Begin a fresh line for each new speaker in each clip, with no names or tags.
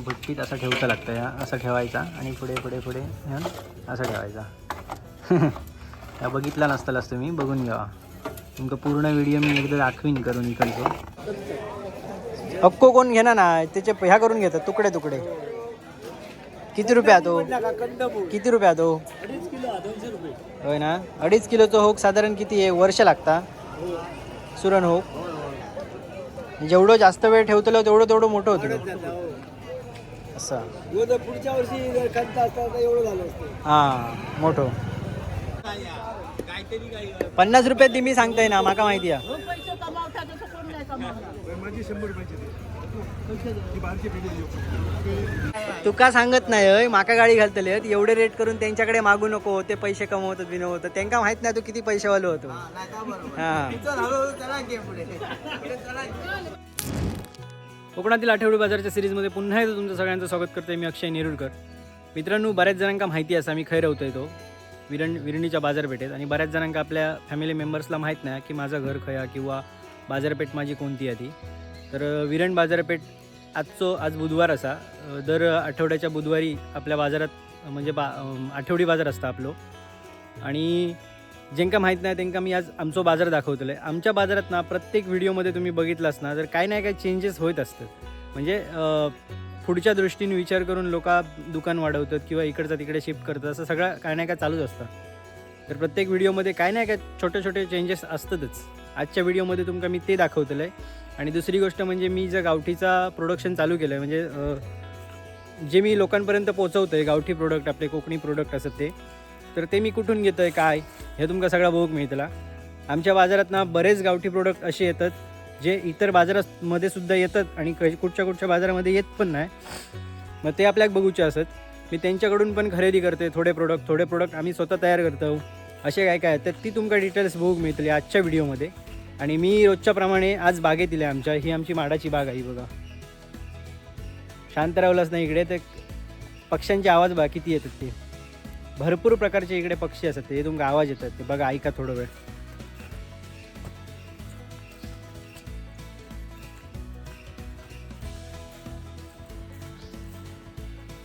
भट्टीत असा ठेवचा लागतं, ह्या असा ठेवायचा आणि पुढे पुढे पुढे ह्या असा ठेवायचा. ह्या बघितला नसतालाच तुम्ही बघून घ्यावा. तुमका पूर्ण व्हिडिओ मी एकदा दाखवीन करून इकडचो. अक्को कोण घेणार ना त्याचे ह्या करून घेतात तुकडे तुकडे. किती रुपया तो? किती रुपया तो?
2.5 किलो 200 रुपये.
होय ना, 2.5 किलोचं होक साधारण किती आहे वर्ष लागता सुरण होक? जेवढं जास्त वेळ ठेवतलो तेवढं तेवढं मोठं होतं असं.
पुढच्या वर्षी जर खंत असता तर एवढं झालं असतं.
हां, मोठं. 50 रुपये ती मी सांगताय ना, माका माहिती आहे. तुका सांगत नाही होय, माका गाडी घालतले. एवढे रेट करून त्यांच्याकडे मागू नको, ते पैसे कमवतात बिनवतात, त्यांना माहित नाही तू किती पैसेवालो होतो. हा, कोकणातील आठवडी बाजारच्या सिरीजमध्ये पुन्हा एकदा तुमचं सगळ्यांचं स्वागत करतोय मी अक्षय नेरुरकर. मित्रांनो, बऱ्याच जणांका माहिती असा मी खैर रवतोय तो विरणीच्या बाजारपेठेत, आणि बऱ्याच जणांका आपल्या फॅमिली मेंबर्सला माहीत नाही की माझं घर खया किंवा बाजारपेठ माझी कोणती आहे ती. तर विरण बाजारपेठ आजचो आज बुधवार असा, दर आठवड्याच्या बुधवारी आपल्या बाजारात म्हणजे आठवडी बाजार असता आपलो. आणि ज्यांका माहीत नाही त्यांका मी आज आमचो बाजार दाखवतलो आहे. आमच्या बाजारात ना प्रत्येक व्हिडिओमध्ये तुम्ही बघितलास ना तर काही नाही काही चेंजेस होत असतात. म्हणजे पुढच्या दृष्टीने विचार करून लोक दुकान वाढवतात किंवा इकडचा तिकडे शिफ्ट करतात, असं सगळं काय नाही काय चालूच असतं. तर प्रत्येक व्हिडिओमध्ये काय नाही काय छोटे छोटे चेंजेस असतातच. आजच्या व्हिडिओमध्ये तुमका मी ते दाखवतलं आहे. आणि दुसरी गोष्ट म्हणजे मी जर गावठीचा प्रोडक्शन चालू केलं आहे, म्हणजे जे मी लोकांपर्यंत पोचवतो आहे गावठी प्रोडक्ट, आपले कोकणी प्रोडक्ट असतात ते, तर ते मी कुठून घेतो आहे काय हे तुमका सगळं बघूक मिळतला. आमच्या बाजारात ना बरेच गावठी प्रोडक्ट असे येतात जे इतर बाजारामध्ये सुद्धा येतात आणि कुठच्या कुठच्या बाजारामध्ये येत पण नाही, मग ते आपल्याला बघूचे असत. मी त्यांच्याकडून पण खरेदी करते थोडे प्रोडक्ट, थोडे प्रोडक्ट आम्ही स्वतः तयार करतो, असे काय काय आहेत. तर ती तुमका डिटेल्स बघूक मिळतली आजच्या व्हिडिओमध्ये. आणि मी रोजच्याप्रमाणे आज बागेत आहे आमच्या, ही आमची माडाची बाग आहे बघा. शांत राहिलाच नाही इकडे तर पक्ष्यांचे आवाज बघा किती येतात ते. भरपूर प्रकारचे इकडे पक्षी असतात, ते तुमका आवाज येतात ते बघा, ऐका थोडं वेळ.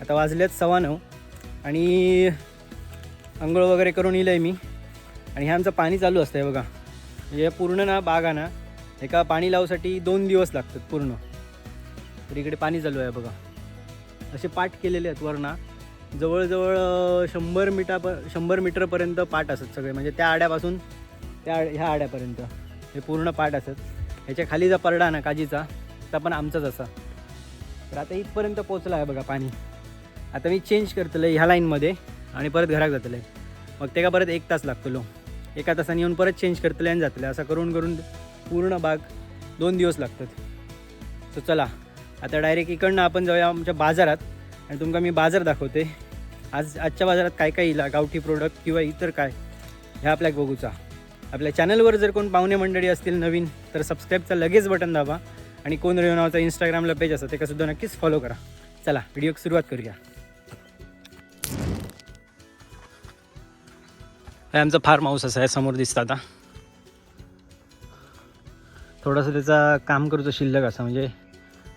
आता वाजलेत 9:15 आणि आंघोळ वगैरे करून येईल आहे मी. आणि हे आमचं पाणी चालू असतं आहे बघा, म्हणजे पूर्ण ना बाग आहे ना एका पाणी लावसाठी 2 दिवस लागतात पूर्ण. तर इकडे पाणी चालू आहे बघा, असे पाट केलेले आहेत वरना, जवळजवळ 100 मीटरपर्यंत पाट असत सगळे, म्हणजे त्या आड्यापासून त्या ह्या आड्यापर्यंत हे पूर्ण पाट असत. ह्याच्या खाली जो परडा ना काजीचा ता पण आमचाच असा. तर आता इथपर्यंत पोचला आहे बघा पाणी. आता मी चेंज करतलं ह्या लाईनमध्ये आणि परत घरात जातलं, मग ते का परत 1 तास लागतलो, 1 तासाने येऊन परत चेंज करतले आणि जातले, असं करून करून पूर्ण बाग 2 दिवस लागतात. सो चला आता डायरेक्ट इकडनं आपण जाऊया आमच्या बाजारात आणि तुमका मी बाजार दाखवते. आजच्या बाजारात काय काय येईल गावठी प्रोडक्ट किंवा इतर काय ह्या आपल्या बघूचा. आपल्या चॅनलवर जर कोण पाहुणे मंडळी असतील नवीन तर सबस्क्राईबचा लगेच बटन दाबा आणि कोण रेव नावाचा इंस्टाग्रामला पेज असतं ते सुद्धा नक्कीच फॉलो करा. चला व्हिडिओ सुरुवात करूया. हे आमचं फार्म हाऊस असं आहे समोर दिसतं. आता थोडंसं त्याचा काम करूचं शिल्लक असा, म्हणजे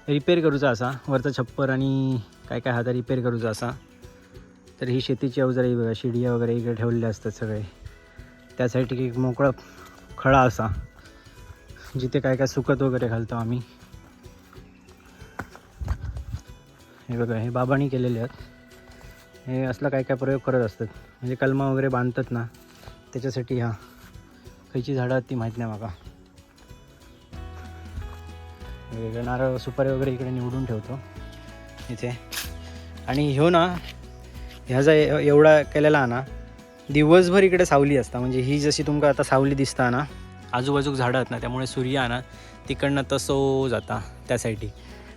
रिपेअर करूचा असा वरचा छप्पर आणि काय काय हाता रिपेअर करूचा असा. तर ही शेतीची अवजारं ही बघा, शिडिया वगैरे इकडे ठेवलेले असतात सगळे. त्यासाठी एक मोकळा खळा असा जिथे काय काय सुकत वगैरे घालतो आम्ही. हे बघा, हे बाबांनी केलेले आहेत. हे असला काय काय प्रयोग करत असतात, म्हणजे कलमा वगैरे बांधतात ना त्याच्यासाठी. ह्या खयची झाडं आहेत ती माहीत नाही माका. वेगवेगळे नारळ सुपारी वगैरे इकडे निवडून ठेवतो इथे. आणि ह्यो ना ह्या जा एवढा केलेला ना दिवसभर इकडे सावली असता, म्हणजे ही जशी तुमका आता सावली दिसता ना, आजूबाजूक झाडं आहेत ना त्यामुळे सूर्य ना तिकडनं तसो जाता त्यासाठी.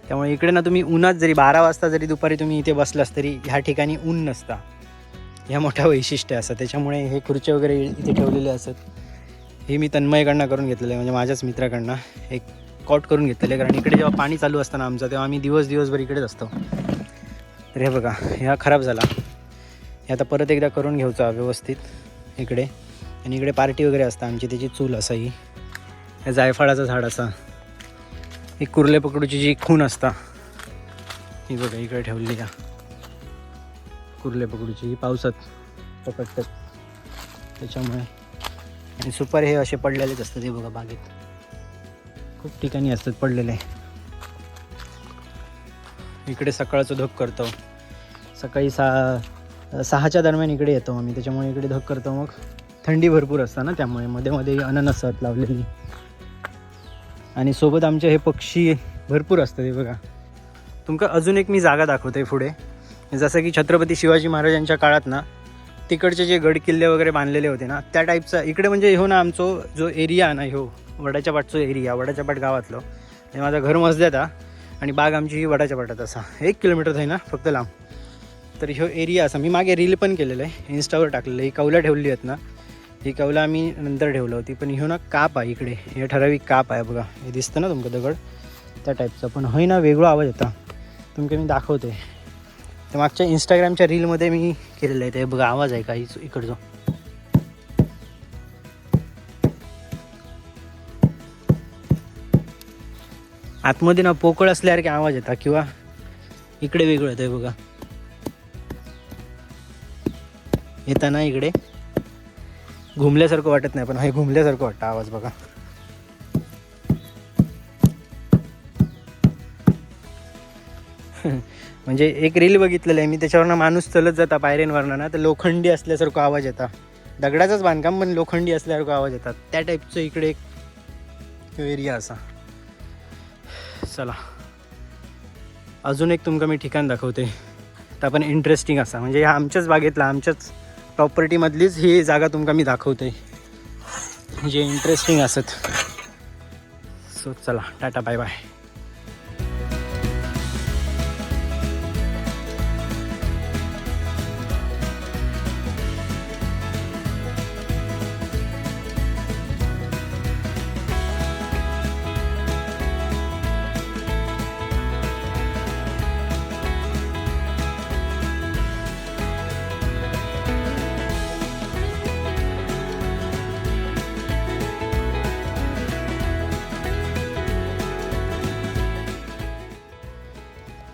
त्यामुळे इकडे ना तुम्ही उन्हात जरी 12 वाजता जरी दुपारी तुम्ही इथे बसलास तरी ह्या ठिकाणी ऊन नसता. ह्या मोठा वैशिष्ट्य असतं, त्याच्यामुळे हे खुर्च्या वगैरे इथे ठेवलेले असत. हे मी तन्मयकडनं करून घेतलेलं आहे, म्हणजे माझ्याच मित्राकडनं एक कॉट करून घेतलेलं आहे, कारण इकडे जेव्हा पाणी चालू असतं ना आमचं तेव्हा आम्ही दिवस दिवसभर इकडेच असतो. तर हे बघा, ह्या खराब झाला, हे आता परत एकदा करून घ्यायचा व्यवस्थित इकडे. आणि इकडे पार्टी वगैरे असतं आमची, त्याची चूल असा ही. ह्या जायफळाचं झाड असा, एक कुर्ले पकडूची जी खून असता. ही बघा इकडे ठेवलेली का कुर्ले पकडूची, ही पावसात पकडतात त्याच्यामुळे. आणि सुपारी हे असे पडलेलेच असतात, हे बघा बागेत खूप ठिकाणी असतात पडलेले. इकडे सकाळचं धक करतो, सकाळी 6च्या दरम्यान इकडे येतो आम्ही, त्याच्यामुळे इकडे धक करतो. मग थंडी भरपूर असतं ना, त्यामुळे मध्ये मध्ये अननस आहेत लावलेली. आणि सोबत आमचे हे पक्षी भरपूर असतात, हे बघा. तुमका अजून एक मी जागा दाखवते पुढे. जसं की छत्रपती शिवाजी महाराजांच्या काळात ना तिकडचे जे गड किल्ले वगैरे बांधलेले होते ना, त्या टाईपचा इकडे म्हणजे हो ना आमचो जो एरिया ना, ह्यो वडाच्या पाटचो एरिया, वडाच्या पाट गावातलो. हे माझं घर मजल्यात हा, आणि बाग आमची ही वडाच्या पाटात असा 1 किलोमीटर आहे ना फक्त लांब. तर ह्यो एरिया असा मी मागे रील पण केलेलं आहे, इन्स्टावर टाकलेलं आहे. ही कौला ठेवली आहेत ना, ही कौला आम्ही नंतर ठेवलं होती. पण ह्यो ना काप आहे इकडे, हे ठराविक काप आहे बघा, हे दिसतं ना तुमचं दगड त्या टाईपचं. पण हय ना वेगळा आवाज होता, तुमका मी दाखवते. तर मागच्या इंस्टाग्रामच्या रीलमध्ये मी केलेलं आहे ते बघा, आवाज आहे का इकडचा. आतमध्ये ना पोकळ असल्यासारखे आवाज येतात, किंवा इकडे वेगळं येतं बघा येताना. इकडे घुमल्यासारखं वाटत नाही, पण हे घुमल्यासारखं वाटतं आवाज बघा. म्हणजे एक रील बघितलेलं आहे मी, त्याच्यावरनं माणूस चलत जाता पायऱ्यांवरनं ना, तर लोखंडी असल्यासारखं आवाज येतात. दगडाचंच बांधकाम पण लोखंडी असल्यासारखं आवाज येतात, त्या टाईपचं इकडे एक एरिया असा. चला अजून एक तुमका मी ठिकाण दाखवते, तर आपण इंटरेस्टिंग असा म्हणजे ह्या आमच्याच बागेतला आमच्याच प्रॉपर्टीमधलीच ही जागा तुमका मी दाखवते, जे इंटरेस्टिंग असत. सो चला टाटा बाय बाय.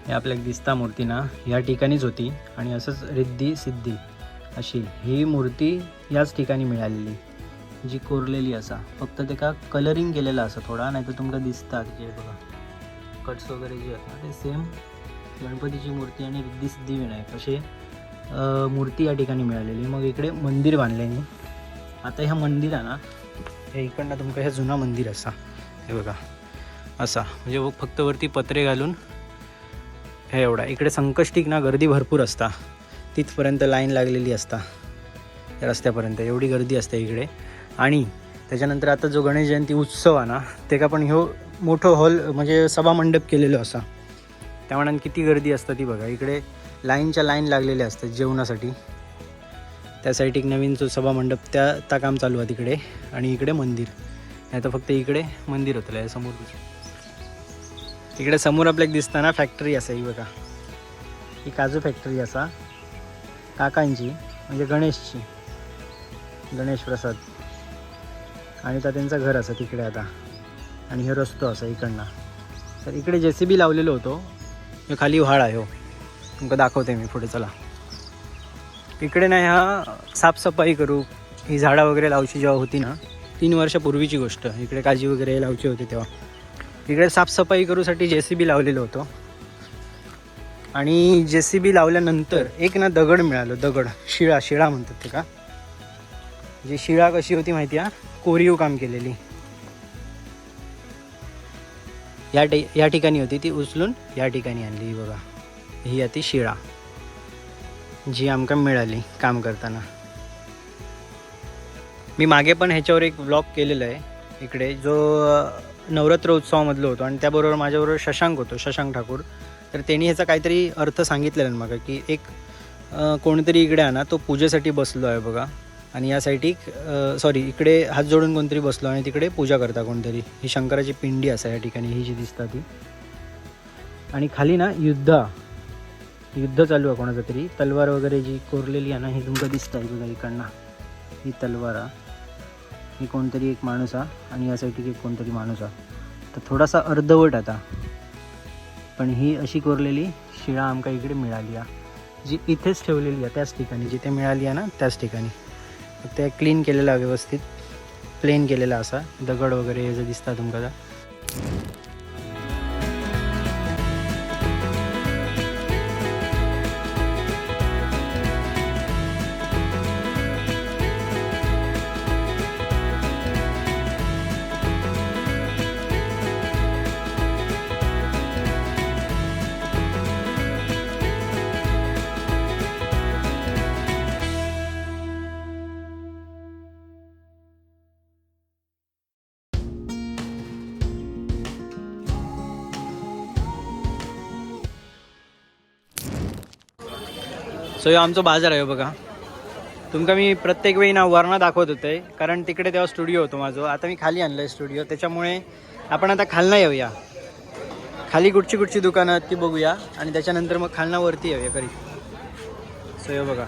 हे आपल्याला दिसता मूर्ती ना ह्या ठिकाणीच होती, आणि असंच रिद्धी सिद्धी अशी ही मूर्ती याच ठिकाणी मिळालेली, जी कोरलेली असा, फक्त ते का कलरिंग केलेलं असं थोडा, नाही तर तुमका दिसता जे बघा कट्स वगैरे जे आहेत ना ते सेम गणपतीची मूर्ती आणि रिद्धी सिद्धी विनायक असे मूर्ती या ठिकाणी मिळालेली. मग इकडे मंदिर बांधले. आता ह्या मंदिरा ना हे इकडनं तुमका हे जुना मंदिर असा, हे बघा असा, म्हणजे फक्त वरती पत्रे घालून हे एवढा. इकडे संकष्टीक ना गर्दी भरपूर असता, तिथपर्यंत लाईन लागलेली असता रस्त्यापर्यंत, एवढी गर्दी असते इकडे. आणि त्याच्यानंतर आता जो गणेश जयंती उत्सव आहे ना, ते का पण ह्यो मोठं हॉल म्हणजे सभामंडप केलेलं असा, त्या मानानं किती गर्दी असतं ती बघा. इकडे लाईनच्या लाईन लागलेल्या असतात जेवणासाठी, त्या साईड एक नवीन जो सभामंडप त्या काम चालू आहे तिकडे. आणि इकडे मंदिर, नाही तर फक्त इकडे मंदिर होतं समोर. इकडे समोर आपल्याला दिसताना फॅक्टरी असा ही बघा, ही काजू फॅक्टरी असा काकांची, म्हणजे गणेशची, गणेश प्रसाद. आणि त्या त्यांचं घर असं तिकडे आता. आणि हे रस्तो असा इकडनं, तर इकडे जेसीबी लावलेलो होतो. हे खाली व्हाळ आहे हो, तुमका दाखवते मी पुढे चला. इकडे नाही हा साफसफाई करू ही झाडं वगैरे लावची जेव्हा होती ना, 3 वर्षापूर्वीची गोष्ट, इकडे काजी वगैरे लावची होती तेव्हा इकडे साफसफाई करूसाठी जेसीबी लावलेलो होतो. आणि जेसीबी लावल्यानंतर एक ना दगड मिळालो, दगड शिळा, शिळा म्हणतात ते का, जी शिळा कशी होती माहिती आहे, कोरीव काम केलेली या ठिकाणी होती, ती उचलून या ठिकाणी आणली. ही बघा ही अति शिळा जी आमका मिळाली काम करताना. मी मागे पण ह्याच्यावर एक व्लॉग केलेला आहे इकडे, जो नवरात्र उत्सवामधलं होतो, आणि त्याबरोबर माझ्याबरोबर शशांक होतो, शशांक ठाकूर. तर त्यांनी ह्याचा काहीतरी अर्थ सांगितलेला मागा की एक कोणीतरी इकडे आहे ना तो पूजेसाठी बसलो आहे बघा, आणि या साईड सॉरी इकडे हात जोडून कोणतरी बसलो आणि तिकडे पूजा करता कोणतरी. ही शंकराची पिंडी असा या ठिकाणी ही जी दिसता ती. आणि खाली ना युद्ध चालू आहे कोणाचं तरी, तलवार वगैरे जी कोरलेली आहे ना ही तुमका दिसतं आहे बघा इकडनं, ही तलवार ही कोणतरी एक माणूस हा, आणि या साईड एक कोणतरी माणूस हा. तर थोडासा अर्धवट आता, पण ही अशी कोरलेली शिळा आमका इकडे मिळाली आहे, जी इथेच ठेवलेली आहे त्याच ठिकाणी जिथे मिळाली आहे ना त्याच ठिकाणी. ते क्लीन केलेला व्यवस्थित, प्लेन केलेला असा दगड वगैरे हे जे दिसता तुमका. सो ह्यो आमचो बाजार आहे बघा. तुमका मी प्रत्येक वेळी ना वरणा दाखवत होते, कारण तिकडे तेव्हा स्टुडिओ होतो माझो. आता मी खाली आणलं आहे स्टुडिओ, त्याच्यामुळे आपण आता खालना येऊया. खाली कुठची कुठची दुकानं आहेत ती बघूया आणि त्याच्यानंतर मग खालना वरती येऊया करी. सो हे बघा,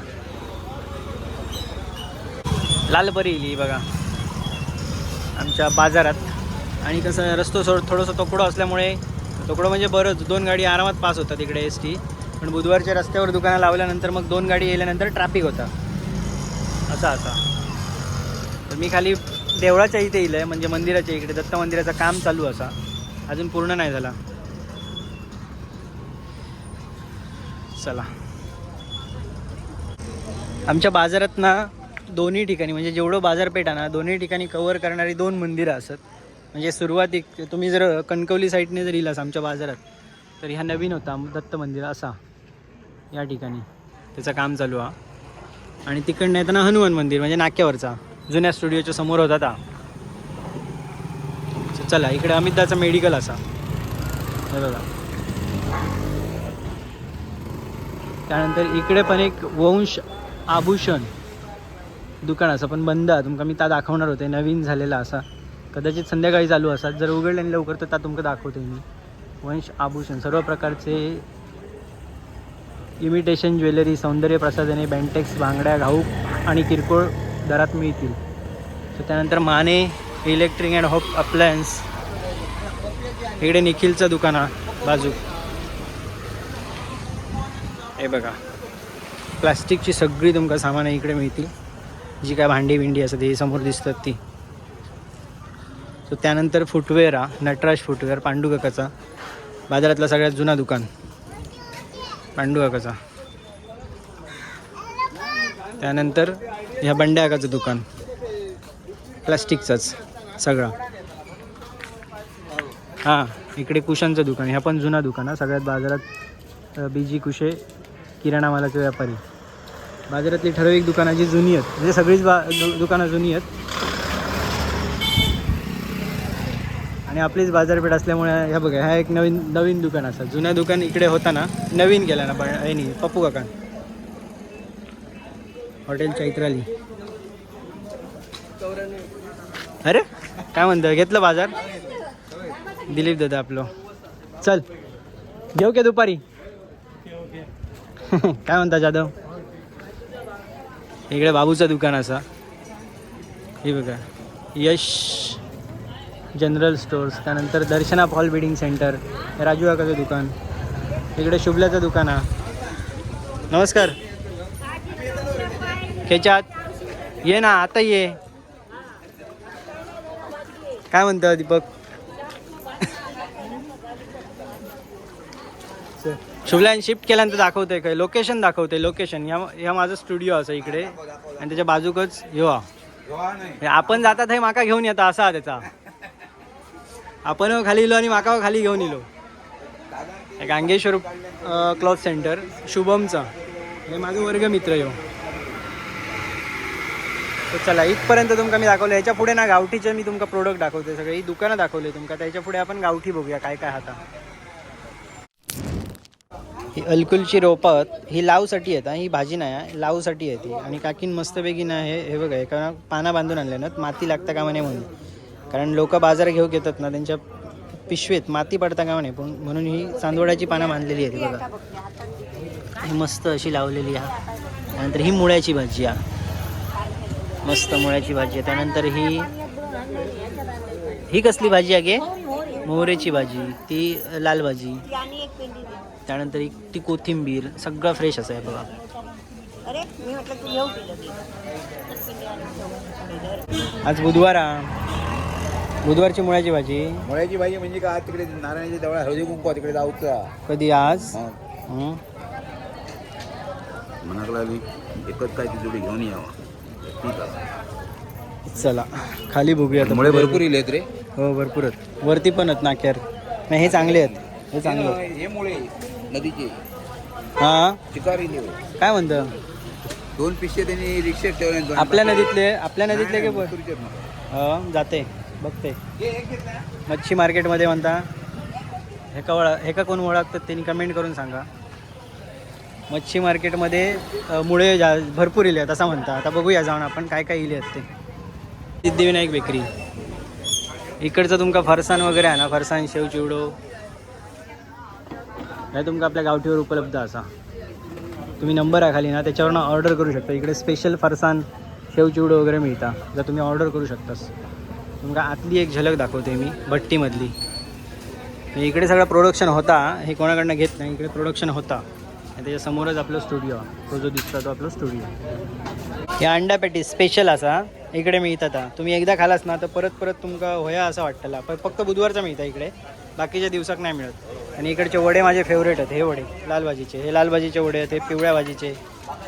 लालपरी इली बघा आमच्या बाजारात. आणि कसं रस्तो सोड थोडंसं तोकडं असल्यामुळे, तोकडं म्हणजे बरंच, दोन गाडी आरामात पास होतात इकडे एस टी. पण बुधवारच्या रस्त्यावर दुकानं लावल्यानंतर मग दोन गाडी येल्यानंतर ट्रॅफिक होता असा असा. तर मी खाली देवळाच्या इथे येईल आहे, म्हणजे मंदिराच्या इकडे दत्त मंदिराचं काम चालू असा, अजून पूर्ण नाही झाला. चला, आमच्या बाजारात ना दोन्ही ठिकाणी, म्हणजे जेवढं बाजारपेठ आहे ना दोन्ही ठिकाणी कव्हर करणारी दोन मंदिरं असत. म्हणजे सुरुवातीक तुम्ही जर कणकवली साईडने जर इलास आमच्या बाजारात तर ह्या नवीन होता दत्त मंदिर असा या ठिकाणी त्याचं काम चालू हा. आणि तिकडनं येताना हनुमान मंदिर म्हणजे नाक्यावरचा जुन्या स्टुडिओच्या समोर होता ता. चला इकडे अमितदाचा मेडिकल असा हे बघा. त्यानंतर इकडे पण एक वंश आभूषण दुकान असं पण बंद आहे, तुमका मी त्या दाखवणार होते. नवीन झालेला असा, कदाचित संध्याकाळी चालू असा, जर उघडलं नाही लवकर तर त्या तुमका दाखवते मी. वंश आभूषण सर्व प्रकारचे इमिटेशन ज्वेलरी, सौंदर्य प्रसाधने, बँटेक्स, बांगड्या घाऊक आणि किरकोळ दरात मिळतील. तर त्यानंतर Mane electric and home appliance, इकडे निखिलचं दुकान हा बाजू. हे बघा, प्लास्टिकची सगळी तुमका सामानं इकडे मिळतील, जी काय भांडी बिंडी असतात हे समोर दिसतात ती. सो त्यानंतर फुटवेअर हा नटराज फुटवेअर, पांडू काकाचा बाजारातला सगळ्यात जुना दुकान पांडू काकाचा. त्यानंतर ह्या बंड्या काकाचं दुकान प्लास्टिकचंच सगळं. हां, इकडे कुशांचं दुकान, ह्या पण जुना दुकान हा सगळ्यात बाजारात. बीजी कुशे किराणा मालाचे व्यापारी. बाजारातली ठराविक दुकानं जी जुनी आहेत, म्हणजे सगळीच दुकानं जुनी आहेत आणि आपलीच बाजारपेठ असल्यामुळे ह्या बघा, ह्या एक नवीन नवीन दुकान असं. जुन्या दुकान इकडे होता ना, नवीन केलं ना, पण हे नाही पप्पू काका हॉटेल चैत्राली. अरे काय म्हणतो, घेतलं बाजार दिलीप दादा आपलं. चल घेऊ का दुपारी. काय म्हणता जाधव. इकडे बाबूचं दुकान असा हे बघा, यश जनरल स्टोअर्स. त्यानंतर दर्शना फॉल बिडिंग सेंटर, राजू काकाचं दुकान. इकडे शुभल्याचं दुकान हा. नमस्कार, खेच्यात ये ना आता ये. काय म्हणतो दीपक? शुभल्यान शिफ्ट केल्यानंतर दाखवतोय काय लोकेशन दाखवतोय. लोकेशन ह्या ह्या माझं स्टुडिओ असं इकडे आणि त्याच्या बाजूकच ह्यो हा. हे आपण जातात हे माका घेऊन येता असा हा त्याचा. आपण खाली इलो आणि माका खाली घेऊन इलो. हे गांगेश्वर क्लॉथ सेंटर शुभमचा, हे माझं वर्ग मित्र ह्यो. तर चला इथपर्यंत तुमका मी दाखवलं. ह्याच्या पुढे ना गावठीचे मी तुमका प्रोडक्ट दाखवते, सगळी दुकानं दाखवले तुमका. त्याच्या पुढे आपण गावठी बघूया काय काय आता. ही अलकुलची रोपं ही लावसाठी आहेत, ही भाजी नाही हा, लावसाठी आहे ती. आणि काकीन मस्तपैकी ना हे हे बघा, एका पाना बांधून आणल्या ना, माती लागता कामा नये म्हणून. कारण लोक बाजार घेऊन येतात ना, त्यांच्या पिशवीत माती पडता कामा नये, पण म्हणून ही चांदवडाची पानं बांधलेली आहे बघा. ही मस्त अशी लावलेली आहे. त्यानंतर ही मुळ्याची भाजी आहे, मस्त मुळ्याची भाजी आहे. त्यानंतर ही ही कसली भाजी आहे गे? मोहरेची भाजी, ती लाल भाजी,
ती आणि एक पेंडी दे.
त्यानंतर एक ती कोथिंबीर, सगळं फ्रेश असं आहे बघा.
अरे मी म्हटलं तू घेऊ पिलं की एक पेंडी आणि ठेव.
आज बुधवार हा. बुधवारची मुळ्याची भाजी.
मुळ्याची भाजी म्हणजे का तिकडे नारायणाच्या जवळ हळदी कुंकू आहे, तिकडे जाऊचा.
कधी आज? हं.
मनाक लागली एकच काय ती जोडी घेऊन यावा, ठीक आहे.
चला खाली बघूया आता.
मुळे भरपूर इलेत रे.
हो भरपूर आहेत, वरती पण आहेत नाक्यावर. नाही हे चांगले आहेत, हे चांगले आहेत.
हे मुळे नदीचे
हा
चिकार इले.
काय म्हणतं?
दोन पिशे त्यांनी रिक्षेत ठेवले दोन.
आपल्या नदीतले, आपल्या नदीतले की
नाही, नाही.
हो जाते बघते.
हे एक घेतलं.
मच्छी मार्केटमध्ये म्हणता हेका वळा, हेका कोण ओळखतात त्यांनी कमेंट करून सांगा. मच्छी मार्केटमध्ये मुळे भरपूर इले आहेत असं म्हणता. आता बघूया जाऊन आपण काय काय इले आहेत ते. सिद्धिविनायक बेकरी, इकडचं तुमका फरसाण वगैरे आहे ना, फरसाण शेव चिवडो हे तुमका आपल्या गावठीवर उपलब्ध असा. तुम्ही नंबर आहे खाली ना, त्याच्यावरनं ऑर्डर करू शकता. इकडे स्पेशल फरसाण शेव चिवडो वगैरे मिळता, जर तुम्ही ऑर्डर करू शकतास. तुमका आतली एक झलक दाखवते मी भट्टीमधली. म्हणजे इकडे सगळं प्रोडक्शन होता, हे कोणाकडनं घेत नाही, इकडे प्रोडक्शन होता. आणि त्याच्यासमोरच आपलं स्टुडिओ, तो जो दिसतो तो आपला स्टुडिओ. हे अंडा पॅटी स्पेशल असा इकडे मिळतात हा. तुम्ही एकदा खालास ना तर परत परत तुमका होया असं वाटतला. पण फक्त बुधवारचा मिळता इकडे, बाकीच्या दिवसात नाही मिळत. आणि इकडचे वडे माझे फेवरेट आहेत, हे वडे लाल भाजीचे, हे लाल भाजीचे वडे आहेत, हे पिवळ्या भाजीचे,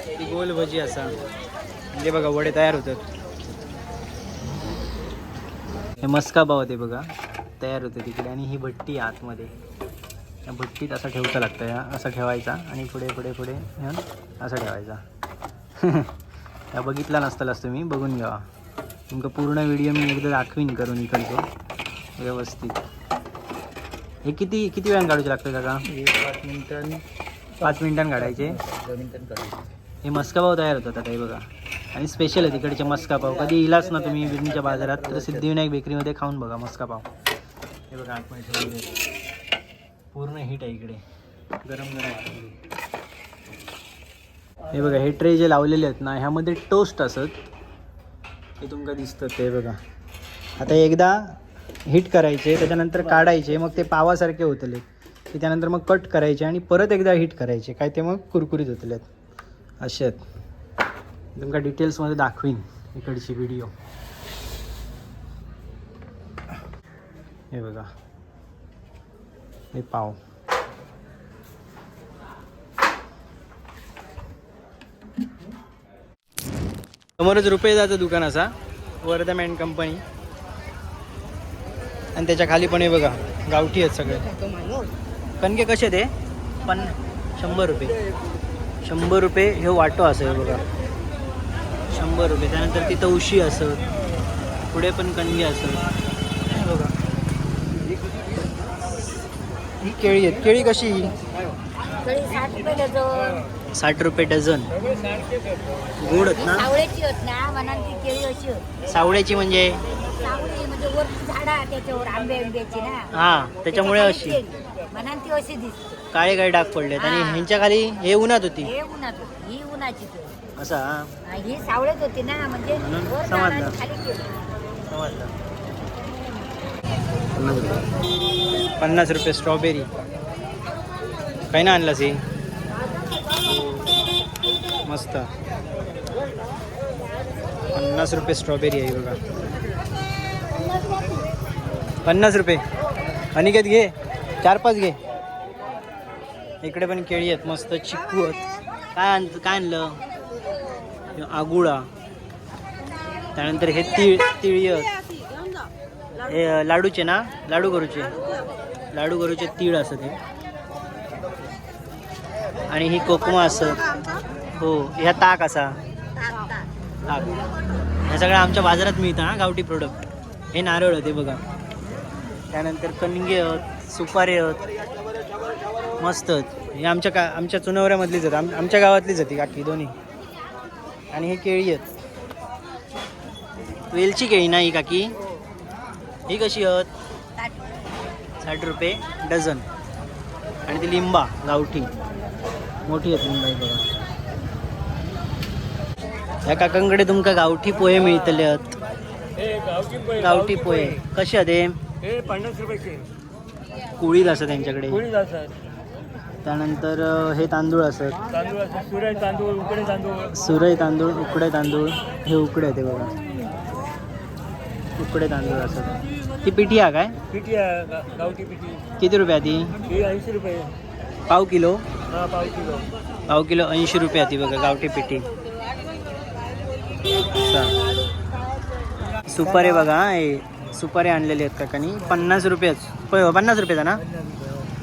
ही गोल भजी असा. म्हणजे बघा वडे तयार होतात. हे मस्का पाव ते बघा तयार होते तिकडे. आणि ही भट्टी आहे आतमध्ये, या भट्टीत असा ठेवता लागतं, या असा ठेवायचा आणि पुढे पुढे पुढे ह्या असा ठेवायचा. या बघितला नसतालाच तुम्ही बघून घ्यावा. तुमका पूर्ण व्हिडिओ मी एकदा दाखवीन करून इकडचे व्यवस्थित. हे किती किती वेळानं काढूचे लागतं काका?
5 मिनिटांनी.
5 मिनिटांनी काढायचे. हे मस्का पाव तयार होतात आता हे बघा. आणि स्पेशल आहे तिकडचे मस्का पाव. कधी इलाच ना तुम्ही बिर्णीच्या बाजारात तर सिद्धिविनायक बेकरीमध्ये खाऊन बघा मस्का पाव. हे बघा आतमध्ये ठेवलेले आहेत. पूर्ण हीट आहे इकडे, गरम गरम आहे. हे बघा हे ट्रे जे लावलेले आहेत ना ह्यामध्ये टोस्ट असत, हे तुमका दिसतं ते बघा. आता एकदा हीट करायचे, त्याच्यानंतर काढायचे, मग ते पावासारखे होतले की त्यानंतर मग कट करायचे आणि परत एकदा हीट करायचे, काय ते मग कुरकुरीत होतले असे आहेत. तुमका डिटेल्समध्ये दाखवीन इकडची व्हिडिओ. हे बघा हे पाव. समोरच रुपयेदाचं दुकान असा, वर्धम अँड कंपनी. आणि त्याच्या खाली पण हे बघा गावठी आहेत सगळे. कणके कसे ते पण 100 रुपये, 100 रुपये हे वाटो असं हे बघा 100 रुपये. त्यानंतर तिथं उशी असत, पुढे पण कणगे असत. हे बघा ही केळी आहेत. केळी कशी?
केळी 60 रुपये डझन.
60 रुपये डझन. गोड आहेत ना?
सावळ्याची होत ना म्हणाल ती केळी अशी होत.
सावळ्याची म्हणजे?
सावळी म्हणजे वरती झाडा त्याच्यावर आंबे आंब्याची ना,
हा त्याच्यामुळे अशी
म्हणाल ती अशी दिसते.
काळे काळे डाग पडलेत. आणि
हा.
ह्यांच्या खाली हे उन्हात होती.
हे उन्हात होती, ही उन्हाची केळी.
असा हा.
हा, ही सावळ्यात होती ना म्हणजे
म्हणून
वर
समजलं.
झाड आणि खाली केळी.
समजलं. 50 रुपये स्ट्रॉबेरी. काही ना आणलास ही मस्त. 50 रुपये स्ट्रॉबेरी आहे बघा, 50 रुपये. अनिकेत घे, 4-5 घे. इकडे पण केळी आहेत मस्त, चिक्कू आहेत. काय काय आणलं? हे आगुळा. त्यानंतर हे तीळ, तिळी आहेत. हे लाडूचे ना, लाडू करूचे, लाडू करूचे तीळ असत हे. आणि ही कोकमा असत. हो ह्या ताक असा, ताक. हे सगळं आमच्या बाजारात मिळतं हा गावठी प्रोडक्ट. हे नारळ ते बघा. त्यानंतर कणगे आहेत, सुपारी आहेत, मस्त आहेत. हे आमच्या का आमच्या चुनवऱ्यामधलीच आहेत, आमच्या गावातलीच आहेत ही काकी दोन्ही. आणि हे केळी आहेत, वेलची केळी ना ही काकी? ही कशी आहेत? 60 रुपये डझन. आणि ती लिंबा गावठी मोठी आहेत लिंबा ही बघा. या काकांकडे तुमका गावठी पोहे मिळतले आहेत. गावठी पोहे कसे आहेत हे?
हे 50 रुपये.
कुळीद असं त्यांच्याकडे.
कोळी असतात.
त्यानंतर हे तांदूळ असत.
तांदूळ असतात, सुरई तांदूळ, उकडे तांदूळ.
सुरई तांदूळ, उकडे तांदूळ. हे उकडे ते बघा, उकडे तांदूळ असत. ती पिठी आहे काय?
पिठी आहे, गावठी पिठी.
किती रुपया ती?
ही 80 रुपये.
पाव किलो?
हा, पाव किलो.
पाव किलो 80 रुपये ती बघा गावठी पिठी. अच्छा. सुपारी बघा, हे सुपारी आणलेली आहेत काकांनी 50 रुपयेच. 50 रुपयाचा ना?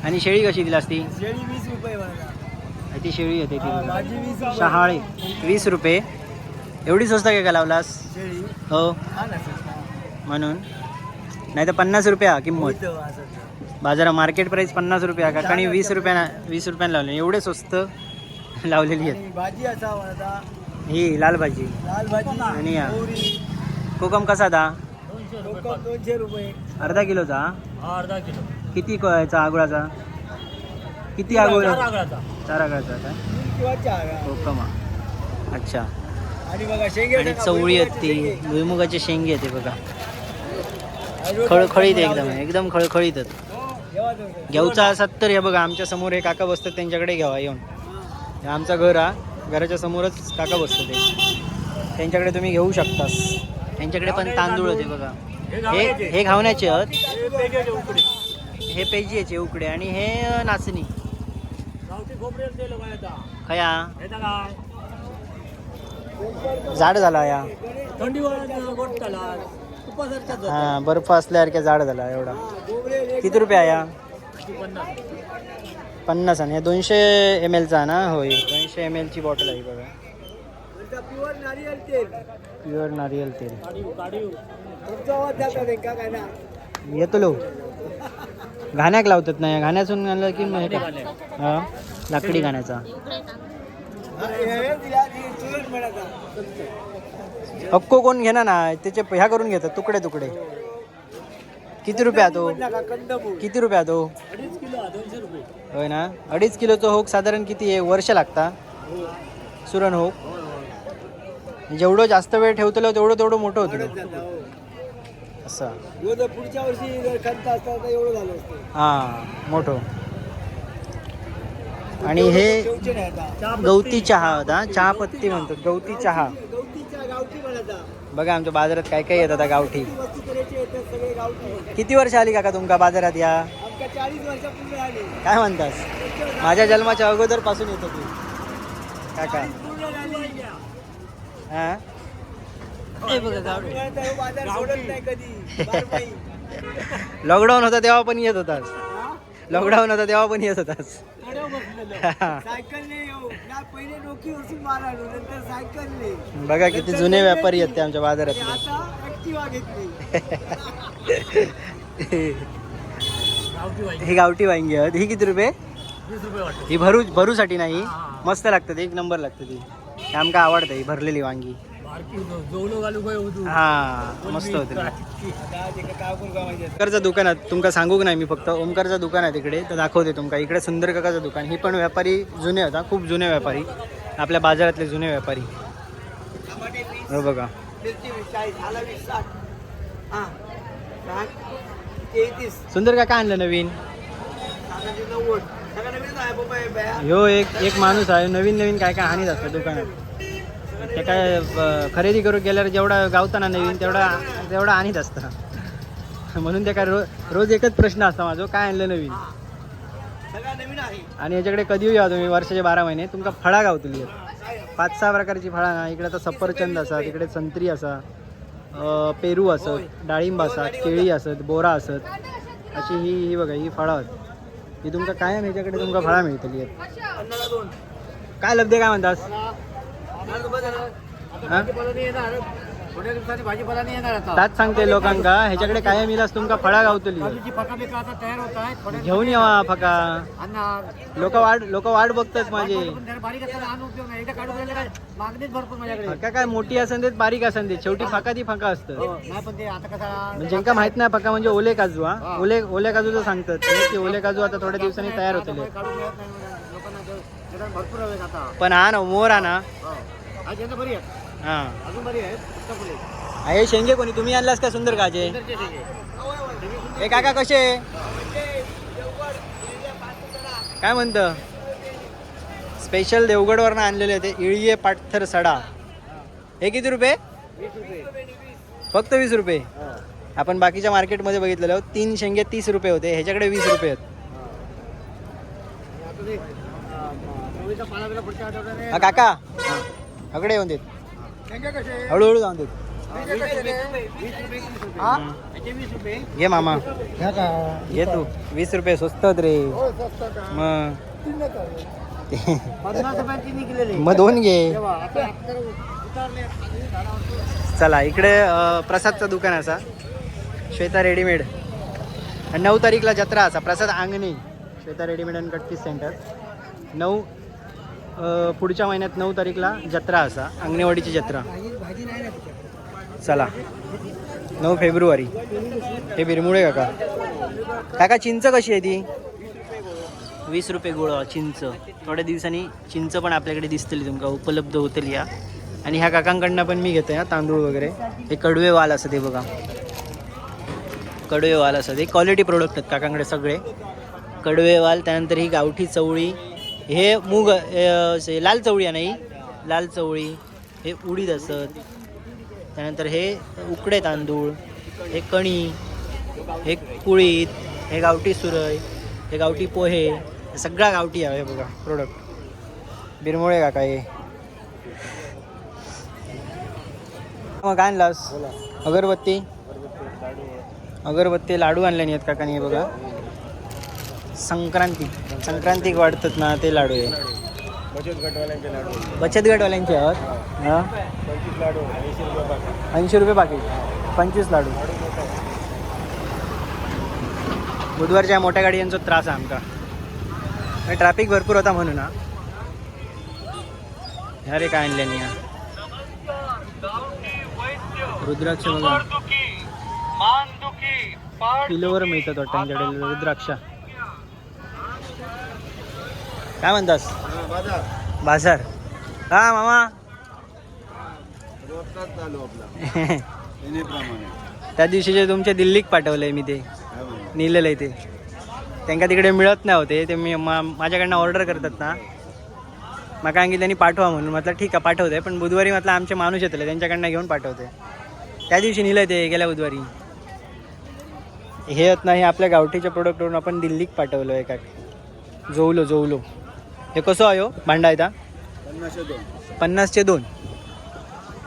आणि शेळी कशी दिली असती?
शेळी 20 रुपये मला.
ती शेळी येते ती बघा.
भाजी 20 रुपये.
शहाळे 20 रुपये. एवढी स्वस्त काय का लावलास?
शेळी.
हो.
हा ना सर.
म्हणून नाही तर 50 रुपया किंमत.
इथं असं.
बाजारात मार्केट प्राईस 50 रुपया, काकांनी 20 रुपयाना 20 रुपयानं लावले. एवढे स्वस्त लावलेली आहेत.
आणि भाजी असा म्हणता.
ही लाल भाजी.
लाल भाजी.
आणि या.
मोहरी.
कोकम कसा दा?
कोकम 200 रुपये.
अर्धा किलोचा?
हा, अर्धा किलो.
किती याचा आगुळाचा किती आगुळ?
चार आगळाचा.
चार आगुळाचा काय?
तीन किंवा चार, हा.
कोकम हा. अच्छा.
आणि बघा शेंगे.
आणि चवळी आहेत ती, भुईमुगाचे शेंगे आहेत ते बघा. खळखळीत एकदम, एकदम खळखळीत आहेत. घेऊचा असात तर हे बघा आमच्या समोर हे काका बसतात, त्यांच्याकडे घ्यावा येऊन. हे आमचं घर हा, घराच्या समोरच काका बसतात ते, त्यांच्याकडे तुम्ही घेऊ शकतास. त्यांच्याकडे पण तांदूळ होते बघा. हे हे घावण्याचे आहेत. हे पेजीचे उकडे आणि हे नाचणी. खया झाड झाला या. हा, बर्फ असल्यासारख्या झाड झाला एवढा. किती रुपये या? 50. आणि हे 200 ml चा ना? होय, 200 ml ची बॉटल आहे बघा.
प्युअर नारियल तेल.
प्युअर नारियल तेल.
तुमचा आवाज जाता नाही का काय ना?
येतो लो. घाण्याक लावतात नाही, घाण्यासून आणलं की मग हे काय? हा, लाकडी घाण्याचा.
हा, हे दिला, ती चुरण म्हणायचा.
हक्को कोण घेणार ना त्याचे ह्या करून घेतात तुकडे तुकडे. किती रुपया तो?
नका, कंदमूळ.
किती रुपया तो?
2.5 किलो, 200 रुपये.
होय ना? 2.5 किलोचं होक साधारण किती आहे वर्ष लागता सुरण होक? जेवढं जास्त वेळ ठेवतलो तेवढं तेवढं मोठं होतं
जाता, हो.
असं.
ह्यो जर पुढच्या वर्षी जर खंत असता तर एवढं झालं असतं.
हां, मोठं. आणि हे
ठेवचे नाही आता.
गवती चहा होता, चहा पत्ती म्हणतात, गवती चहा.
गवतीच्या गावठी म्हणायचा.
बघा आमच्या बाजारात काय काय येतात आता गावठी.
ती वस्तू करायची येतात सगळे गावठी.
किती वर्ष आली काका तुमका बाजारात या?
आमका 40 वर्षापूर्वी आली.
काय म्हणतास? माझ्या जन्माच्या अगोदर पासून येतो तू काका.
पूर्ण झाली.
हा, हे बघा गावठी.
आता ह्यो बाजार सोडत नाही कधी बारमाही.
लॉकडाऊन होता तेव्हा पण येत होतास? लॉकडाऊन होता तेव्हा पण येत होतास?
सायकलने येऊ ना, पहिले नोकी वसून मारालो, नंतर सायकलने.
बघा किती जुने व्यापारी आहेत ते आमच्या
आणि
बाजारातले.
आता ऍक्टिवा घेतली.
ही गावठी वांगी आहेत. ही किती रुपये?
20 रुपये वाटत.
ही भरू भरूसाठी नाही, मस्त लागतात, एक नंबर लागते ती. हे आमका आवडतं ही भरलेली वांगी. हा, मस्त होते. ओमकारचं दुकान आहे, तुमका सांगूक नाही मी, फक्त ओमकारचं दुकान आहे तिकडे तर दाखवते तुमका. इकडे सुंदर काकाचं दुकान. ही पण व्यापारी जुने होता, खूप जुने व्यापारी, आपल्या बाजारातले जुने व्यापारी. हो बघा.
मिरची 20, 40, आला 20, 60, हा 60, 33.
सुंदर काका आणलं नवीन.
साताशे 90. सगळं नवीनच आहे बाबा हे बया.
ह्यो एक एक माणूस आहे, नवीन नवीन काय काय हानीत असतं दुकानात. ते काय खरेदी करू गेल्यावर जेवढा गावताना नवीन तेवढा तेवढा आणीत असतं. म्हणून ते काय रोज एकच प्रश्न असता माझो, काय आणलं नवीन?
सगळं नवीन आहे.
आणि याच्याकडे कधी या तुम्ही वर्षाचे 12 महिने तुमका फळा गावतली आहेत. 5-6 प्रकारची फळा ना. इकडे आता सफरचंद असा, तिकडे संत्री असा, पेरू असत, डाळिंब असत, केळी असत, बोरा असत. अशी ही ही बघा ही फळं आहेत. ही तुमका कायम ह्याच्याकडे तुमका फळा मिळतली आहेत.
अन्नाला दोन.
काय लब्धे काय म्हणतास? हा?
भाजीपाला नाही येणार थोड्या दिवसांनी, भाजीपाला नाही येणार आता.
ताच सांगते लोकांका, ह्याच्याकडे कायम इलास तुमका फळा गावतली.
काजूची फका बिका आता तयार होत आहे थोड्या.
घेऊन यावा फका.
आणणार.
लोक वाट बघतात माझे.
पण जरा बारीक असताना आणून उपयोग नाही, एकदा काढून गेलं काय मागणीच भरपूर माझ्याकडे.
फका काय मोठी असन ते बारीक असन ते, शेवटी फका ती फका असतं.
हो, नाही पण ते आता कसा
म्हणजे ज्यांका माहित नाही फका म्हणजे ओले काजू. हा, ओले ओल्या काजूचं सांगतात ते की ओले काजू आता थोड्या दिवसांनी तयार होतील.
काढून मिळत नाही लोकांना, ते भरपूर हवे आता.
पण हा ना मोर हा ना.
हो. आज यांना बरी आहे.
हा.
अजून बरी आहे पुस्तक फुले.
हे शेंगे कोणी तुम्ही आणलास का सुंदर काजे? हे काका कसे? काय म्हणतं? स्पेशल देवगडवरनं आणलेले ते इळीये पाटथर सडा. हे किती रुपये? फक्त 20 रुपये. आपण बाकीच्या मार्केटमध्ये बघितलेलं 3 शेंगे 30 रुपये होते, ह्याच्याकडे 20 रुपये आहेत. हा काका, अकडे येऊन देत, हळूहळू जाऊन देत. घे मामा, घे तू. 20 रुपये स्वस्त आहेत रे. मग
50 रुपयांची निघलेली.
मग 2 घे. चला इकडे प्रसादचं दुकान असा, श्वेता रेडीमेड. आणि 9 तारीखला जत्रा असा, Prasad Angane, Shweta readymade and cut piece centre. 9 पुढच्या महिन्यात 9 तारीखला जत्रा असा, अंगणेवाडीची जत्रा. चला 9 फेब्रुवारी. हे बिरमुळे काका. काका चिंच कशी आहे ती? 20 रुपये गोळ चिंच. थोड्या दिवसांनी चिंच पण आपल्याकडे दिसतली, तुमका उपलब्ध होतली या. आणि ह्या काकांकडनं पण मी घेतोय हा तांदूळ वगैरे. हे कडवे वाल असं ते बघा, कडवे वाल असं ते क्वालिटी प्रोडक्ट आहेत काकांकडे सगळे. कडवे वाल, त्यानंतर ही गावठी चवळी, हे मूग लाल चवळी आहे नाही, लाल चवळी, हे उडीद असत, त्यानंतर हे उकडे तांदूळ, हे कणी, हे कुळीत, हे गावठी सुरई, हे गावठी पोहे, हे सगळा गावठी आहे. हे बघा प्रोडक्ट बिरमुळे काका हे. मग काय आणलास? अगरबत्ती. अगरबत्ती लाडू आणले नाहीत काकांनी. हे बघा संक्रांती, संक्रांतीक वाटतात ना ते लाडू आहे.
बचत गटवाल्यांचे लाडू.
बचत गटवाल्यांचे आहोत. हां,
25 लाडू 80 रुपये पाकिट.
80 रुपये पाकिट, 25 लाडू. बुधवारच्या मोठ्या गाड्यांचा त्रास आहे आमका, ट्रॅफिक भरपूर होता म्हणून. हा अरे काय आणले नाही. रुद्राक्ष बघा, किलोवर मिळतात वाटतं त्यांच्याकडे रुद्राक्ष. काय म्हणतास? बाजार हा मामा.
रोजचाच चालू आपला प्रमाणे.
त्या दिवशी जे तुमच्या दिल्लीक पाठवलंय मी ते नेलेलं आहे ते, त्यांना तिकडे मिळत नाही होते ते. मी माझ्याकडनं ऑर्डर करतात ना, माका सांगितलं त्यांनी पाठवा म्हणून. म्हटलं ठीक आहे पाठवते, पण बुधवारी म्हटलं आमचे माणूस येतले त्यांच्याकडनं घेऊन पाठवते. त्या दिवशी नेलं ते गेल्या बुधवारी. हे होत नाही आपल्या गावठीच्या प्रोडक्टवरून आपण दिल्लीक पाठवलं एका. जोवलो जोवलो हे कसं आहे हो भांडा येता?
50 2.
50चे 2.